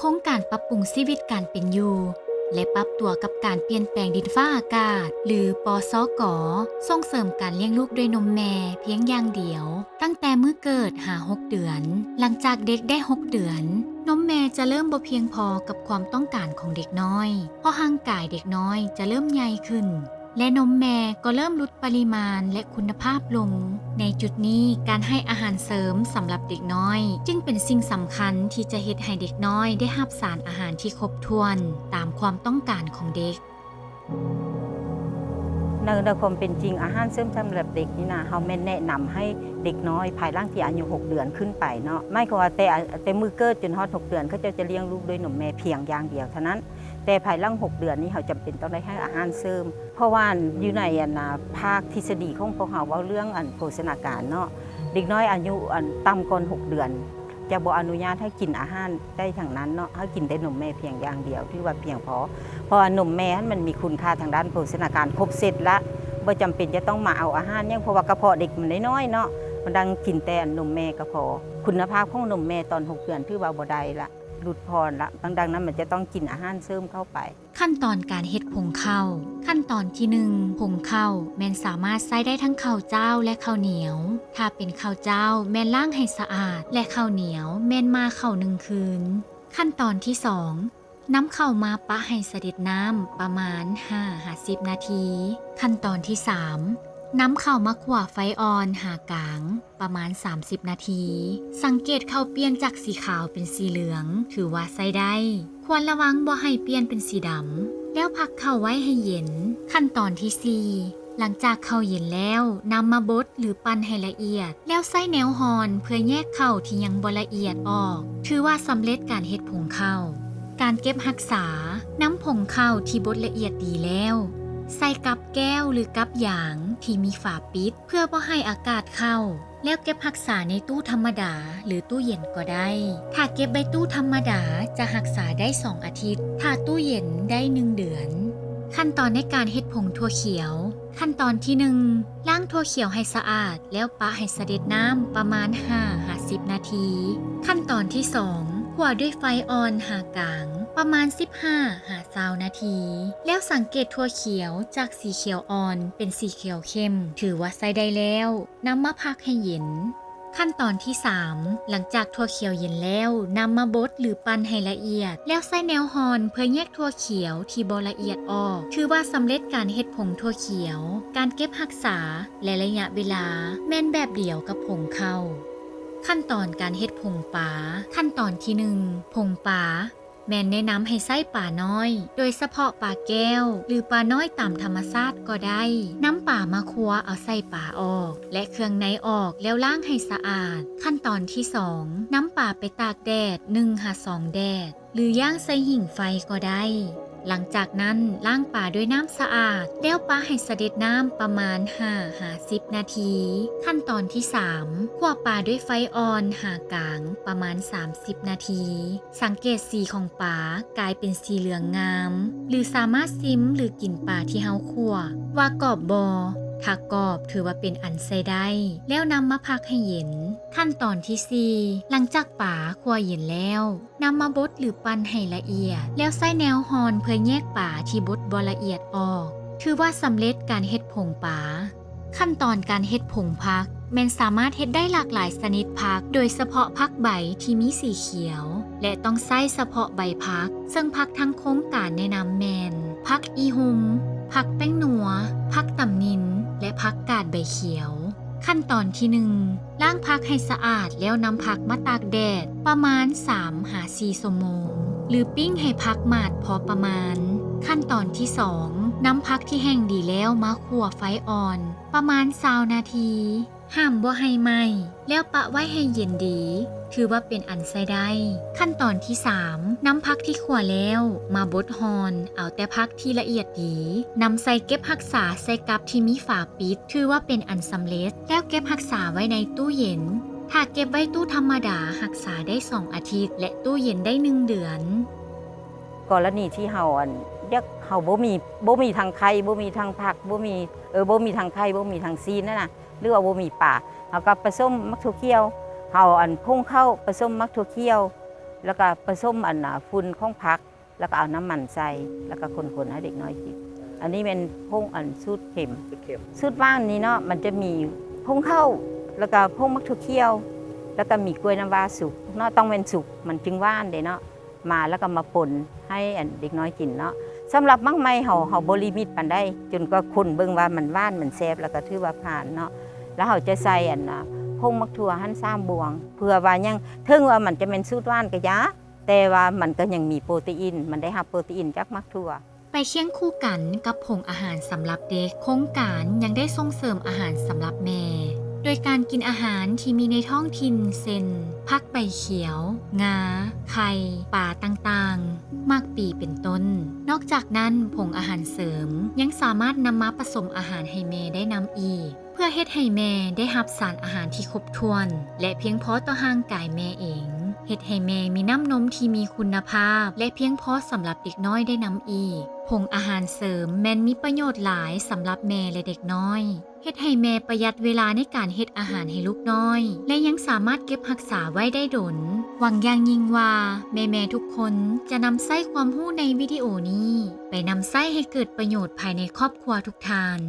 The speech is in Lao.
ໂຄງການປັບປຸງຊີວິດການເປັນຢູ່ ແລະ ປັບຕົວກັບການປ່ຽນແປງດິນຟ້າອາກາດ ຫຼື ປສກ ສົ່ງເສີມການລ້ຽງລູກດ້ວຍນົມແມ່ພຽງຢ່າງດຽວ, ຕັ້ງແຕ່ມື້ເກີດຫາຫົກເດືອນ. ຫຼັງຈາກເດັກໄດ້ຫົກເດືອນ, ນົມແມ່ຈະເລີ່ມບໍ່ພຽງພໍກັບຄວາມຕ້ອງການຂອງເດັກນ້ອຍ, ເພາະຮ່າງກາຍເດັກນ້ອຍຈະເລີ່ມໃຫຍ່ຂຶ້ນ ແລະ ນົມແມ່ກໍເລີ່ມຫຼຸດປະລິມານ ແລະ ຄຸນນະພາບລົງ. ໃນຈຸດນີ້, ການໃຫ້ອາຫານເສີມສຳລັບເດັກນ້ອຍ ຈຶ່ງເປັນສິ່ງສຳຄັນທີ່ຈະເຮັດໃຫ້ເດັກນ້ອຍໄດ້ຮັບສານອາຫານທີ່ຄົບຖ້ວນຕາມຄວາມຕ້ອງການຂອງເດັກ. ໃນ ໃນຄວາມເປັນຈິງ, ອາຫານເສີມສຳລັບເດັກນີ້ນະ, ເຮົາແມ່ນແນະນຳໃຫ້ເດັກນ້ອຍພາຍຫຼັງທີ່ອາຍຸຫົກເດືອນຂຶ້ນໄປເນາະ. ໝາຍຄວາມວ່າແຕ່ ແຕ່ມື້ເກີດຈົນຮອດຫົກເດືອນ, ເຂົາເຈົ້າຈະລ້ຽງລູກດ້ວຍນົມແມ່ພຽງຢ່າງດຽວເທົ່ານັ້ນ. ແຕ່ພາຍຫຼັງຫົກເດືອນນີ້ ເຮົາຈຳເປັນຕ້ອງໄດ້ໃຫ້ອາຫານເສີມ ເພາະວ່າຢູ່ໃນອັນນາ ພາກທິດສະດີຂອງພວກເຮົາເວົ້າເລື່ອງອັນໂພຊະນາການເນາະ, ເດັກນ້ອຍອາຍຸອັນຕ່ຳກ່ອນຫົກເດືອນ ຈະບໍ່ອະນຸຍາດໃຫ້ກິນອາຫານໄດ້ທັງນັ້ນເນາະ, ໃຫ້ກິນແຕ່ນົມແມ່ພຽງຢ່າງດຽວ ຖືວ່າພຽງພໍ ເພາະວ່ານົມແມ່ຫັ້ນມັນມີຄຸນຄ່າທາງດ້ານໂພຊະນາການຄົບເຊັດລະ, ບໍ່ຈຳເປັນຈະຕ້ອງມາເອົາອາຫານຫຍັງ ເພາະວ່າກະເພາະເດັກມັນນ້ອຍໆເນາະ, ມັນຕ້ອງກິນແຕ່ອັນນົມແມ່ກະພໍ. ຄຸນນະພາບຂອງນົມແມ່ຕອນຫົກເດືອນຖືວ່າບໍ່ໄດ້ລະ. ຫຼຸດຜ່ອນລະ, ດັ່ງນັ້ນມັນຈະຕ້ອງກິນອາຫານເສີມເຂົ້າໄປ. ຂັ້ນຕອນການເຮັດຜົງເຂົ້າ. ຂັ້ນຕອນທີໜຶ່ງ, ຜົງເຂົ້າແມ່ນສາມາດໃຊ້ໄດ້ທັງເຂົ້າຈ້າວ ແລະ ເຂົ້າໜຽວ. ຖ້າເປັນເຂົ້າຈ້າວແມ່ນລ້າງໃຫ້ສະອາດ ແລະ ເຂົ້າໜຽວແມ່ນໝ່າເຂົ້າໜຶ່ງຄືນ. ຂັ້ນຕອນທີສອງ, ນຳເຂົ້າມາປະໃຫ້ສະເດັດນ້ຳປະມານຫ້າຫາສິບນາທີ. ຂັ້ນຕອນທີສາມ, ນຳເຂົ້າມາຂົ້ວໄຟອ່ອນຫາກາງ ປະມານສາມສິບນາທີ. ສັງເກດເຂົ້າປ່ຽນຈາກສີຂາວເປັນສີເຫຼືອງ ຖືວ່າໃຊ້ໄດ້. ຄວນລະວັງບໍ່ໃຫ້ປ່ຽນເປັນສີດຳ ແລ້ວພັກເຂົ້າໄວ້ໃຫ້ເຢັນ. ຂັ້ນຕອນທີສີ່, ຫຼັງຈາກເຂົ້າເຢັນແລ້ວ, ນຳມາບົດ ຫຼື ປັ່ນໃຫ້ລະອຽດ ແລ້ວໃຊ້ແນວຮ່ອນເພື່ອແຍກເຂົ້າທີ່ຍັງບໍ່ລະອຽດອອກ ຖືວ່າສຳເລັດການເຮັດຜົງເຂົ້າ. ການເກັບຮັກສາ, ນຳຜົງເຂົ້າທີ່ບົດລະອຽດດີແລ້ວ ໃສ່ກັບແກ້ວ ຫຼື ກັບຢາງທີ່ມີຝາປິດ ເພື່ອບໍ່ໃຫ້ອາກາດເຂົ້າ ແລ້ວເກັບຮັກສາໃນຕູ້ທຳມະດາ ຫຼື ຕູ້ເຢັນກໍໄດ້. ຖ້າເກັບໄວ້ຕູ້ທຳມະດາຈະຮັກສາໄດ້ສອງອາທິດ, ຖ້າຕູ້ເຢັນໄດ້ໜຶ່ງເດືອນ. ຂັ້ນຕອນໃນການເຮັດຜົງຖົ່ວຂຽວ. ຂັ້ນຕອນທີໜຶ່ງ, ລ້າງຖົ່ວຂຽວໃຫ້ສະອາດ ແລ້ວປະໃຫ້ສະເດັດນ້ຳປະມານຫ້າຫາສິບນາທີ. ຂັ້ນຕອນທີສອງ, ຂົ້ວດ້ວຍໄຟອ່ອນຫາກາງ ປະມານສິບຫ້າຫາຊາວນາທີ ແລ້ວສັງເກດຖົ່ວຂຽວຈາກສີຂຽວອ່ອນເປັນສີຂຽວເຂັ້ມ ຖືວ່າໃຊ້ໄດ້ແລ້ວ. ນຳມາພັກໃຫ້ເຢັນ. ຂັ້ນຕອນທີສາມ, ຫຼັງຈາກຖົ່ວຂຽວເຢັນແລ້ວ, ນຳມາບົດ ຫຼື ປັ່ນໃຫ້ລະອຽດ ແລ້ວໃຊ້ແນວຮ່ອນເພື່ອແຍກຖົ່ວຂຽວທີ່ບໍ່ລະອຽດອອກ ຖືວ່າສຳເລັດການເຮັດຜົງຖົ່ວຂຽວ. ການເກັບຮັກສາ ແລະ ໄລຍະເວລາ ແມ່ນແບບດຽວກັບຜົງເຂົ້າ. ຂັ້ນຕອນການເຮັດຜົງປາ. ຂັ້ນຕອນທີໜຶ່ງ, ຜົງປາ ແມ່ນແນະນຳໃຫ້ໃຊ້ປານ້ອຍ, ໂດຍສະເພາະປາແກ້ວ ຫຼື ປານ້ອຍຕາມທຳມະຊາດກໍໄດ້. ນຳປາມາຄົວເອົາໄສ້ປາອອກ ແລະ ເຄື່ອງໃນອອກ ແລ້ວລ້າງໃຫ້ສະອາດ. ຂັ້ນຕອນທີສອງ, ນຳປາໄປຕາກແດດໜຶ່ງຫາສອງແດດ ຫຼື ຍ່າງໃສ່ຫິ້ງໄຟກໍໄດ້. ຫຼັງຈາກນັ້ນ, ລ້າງປາດ້ວຍນ້ຳສະອາດ ແລ້ວປະໃຫ້ສະເດັດນ້ຳປະມານຫ້າຫາສິບນາທີ. ຂັ້ນຕອນທີສາມ, ຂົ້ວປາດ້ວຍໄຟອ່ອນຫາກາງປະມານສາມສິບນາທີ. ສັງເກດສີຂອງປາກາຍເປັນສີເຫຼືອງງາມ ຫຼື ສາມາດຊິມ ຫຼື ກິນປາທີ່ເຮົາຂົ້ວ ວ່າກອບບໍ່. ຖ້າກອບ ຖືວ່າເປັນອັນໃຊ້ໄດ້ ແລ້ວນຳມາພັກໃຫ້ເຢັນ. ຂັ້ນຕອນທີສີ່, ຫຼັງຈາກປາຂົ້ວເຢັນແລ້ວ, ນຳມາບົດ ຫຼື ປັ່ນໃຫ້ລະອຽດ ແລ້ວໃຊ້ແນວຮ່ອນເພື່ອແຍກປາທີ່ບົດບໍ່ລະອຽດອອກ ຖືວ່າສຳເລັດການເຮັດຜົງປາ. ຂັ້ນຕອນການເຮັດຜົງຜັກ ແມ່ນສາມາດເຮັດໄດ້ຫຼາກຫຼາຍຊະນິດຜັກ, ໂດຍສະເພາະຜັກໃບທີ່ມີສີຂຽວ ແລະ ຕ້ອງໃຊ້ສະເພາະໃບຜັກ, ເຊິ່ງຜັກທາງໂຄງການແນະນຳແມ່ນ ຜັກອີຮຸ່ມ, ຜັກແປ້ງນົວ, ຜັກຕຳນິນ ແລະ ຜັກກາດໃບຂຽວ. ຂັ້ນຕອນທີໜຶ່ງ, ລ້າງຜັກໃຫ້ສະອາດ ແລ້ວນຳຜັກມາຕາກແດດປະມານສາມຫາສີ່ຊົ່ວໂມງ ຫຼື ປີ້ງໃຫ້ຜັກໝາດພໍປະມານ. ຂັ້ນຕອນທີສອງ, ນຳຜັກທີ່ແຫ້ງດີແລ້ວມາຂົ້ວໄຟອ່ອນປະມານຊາວນາທີ. ຫ້າມບໍ່ໃຫ້ໄໝ້ ແລ້ວປະໄວ້ໃຫ້ເຢັນດີ ຖືວ່າເປັນອັນໃຊ້ໄດ້. ຂັ້ນຕອນທີສາມ, ນຳຜັກທີ່ຂົ້ວແລ້ວມາບົດຮ່ອນ ເອົາແຕ່ຜັກທີ່ລະອຽດດີ ນຳໃສ່ເກັບຮັກສາໃສ່ກັບທີ່ມີຝາປິດ ຖືວ່າເປັນອັນສຳເລັດ ແລ້ວເກັບຮັກສາໄວ້ໃນຕູ້ເຢັນ. ຖ້າເກັບໄວ້ຕູ້ທຳມະດາ ຮັກສາໄດ້ສອງອາທິດ ແລະ ຕູ້ເຢັນໄດ້ໜຶ່ງເດືອນ. ກໍລະນີທີ່ເຮົາ ອັນ ຢາກ ເຮົາບໍ່ມີ ບໍ່ມີທັງໄຂ່ ບໍ່ມີທັງຜັກ ບໍ່ມີ ເອີ ບໍ່ມີທັງໄຂ່ ບໍ່ມີທັງຊີ້ນຫັ້ນນະ ຫຼືວ່າບໍ່ມີປາ ເຮົາກໍປະສົມໝາກຖົ່ວຂຽວ ເຮົາ ອັນ ປຸງເຂົ້າປະສົມໝາກຖົ່ວຂຽວ ແລ້ວກໍປະສົມອັນນ່າຝຸ່ນຂອງຜັກ ແລ້ວກໍເອົານ້ຳມັນໃສ່ ແລ້ວກໍຄົນໆໃຫ້ເດັກນ້ອຍກິນ. ອັນນີ້ແມ່ນຜົງອັນສູດເຄັມ. ສູດເຄັມ ສູດຫວານນີ້ເນາະ ມັນຈະມີຜົງເຂົ້າ ແລ້ວກໍຜົງໝາກຖົ່ວຂຽວ ແລ້ວກໍມີກ້ວຍນ້ຳວ້າສຸກເນາະ ຕ້ອງແມ່ນສຸກມັນຈຶ່ງຫວານເດ້ເນາະ. ມາແລ້ວກໍມາປົນໃຫ້ອັນເດັກນ້ອຍກິນເນາະ. ສຳລັບໝາກໄມ້ເຮົາ ເຮົາບໍ່ລິມິດປານໃດ ຈົນກວ່າຄົນເບິ່ງວ່າມັນຫວານມັນແຊບ ແລ້ວກໍຖືວ່າຜ່ານເນາະ. ແລ້ວເຮົາຈະໃສ່ອັນນ່າ ຜົງໝາກຖົ່ວຫັ້ນສາມບ່ວງ ເພື່ອວ່າຫຍັງ ເຖິງວ່າມັນຈະແມ່ນສູດຫວານກໍຢ່າ ແຕ່ວ່າມັນກໍຍັງມີໂປຣຕີອິນ ມັນໄດ້ຮັບໂປຣຕີອິນຈາກໝາກຖົ່ວ. ໄປຄຽງຄູ່ກັນກັບຜົງອາຫານສຳລັບເດັກ, ໂຄງການຍັງໄດ້ສົ່ງເສີມອາຫານສຳລັບແມ່ ໂດຍການກິນອາຫານທີ່ມີໃນທ້ອງຖິ່ນ ເຊັ່ນ ຜັກໃບຂຽວ, ງາ, ໄຂ່, ປາຕ່າງໆ, ໝາກປີເປັນຕົ້ນ. ນອກຈາກນັ້ນ, ຜົງອາຫານເສີມຍັງສາມາດນຳມາປະສົມອາຫານໃຫ້ແມ່ໄດ້ນຳອີກ ເພື່ອເຮັດໃຫ້ແມ່ໄດ້ຮັບສານອາຫານທີ່ຄົບຖ້ວນ ແລະ ພຽງພໍຕໍ່ຮ່າງກາຍແມ່ເອງ, ເຮັດໃຫ້ແມ່ມີນ້ຳນົມທີ່ມີຄຸນນະພາບ ແລະ ພຽງພໍສຳລັບເດັກນ້ອຍໄດ້ນຳອີກ. ຜົງອາຫານເສີມແມ່ນມີປະໂຫຍດຫຼາຍສຳລັບແມ່ ແລະ ເດັກນ້ອຍ, ເຮັດໃຫ້ແມ່ປະຢັດເວລາໃນການເຮັດອາຫານໃຫ້ລູກນ້ອຍ ແລະ ຍັງສາມາດເກັບຮັກສາໄວ້ໄດ້ດົນ. ຫວັງຢ່າງຍິ່ງວ່າແມ່ໆທຸກຄົນຈະນຳໃຊ້ຄວາມຮູ້ໃນວິດີໂອນີ້ໄປນຳໃຊ້ໃຫ້ເກີດປະໂຫຍດພາຍໃນຄອບຄົວທຸກທ່ານ.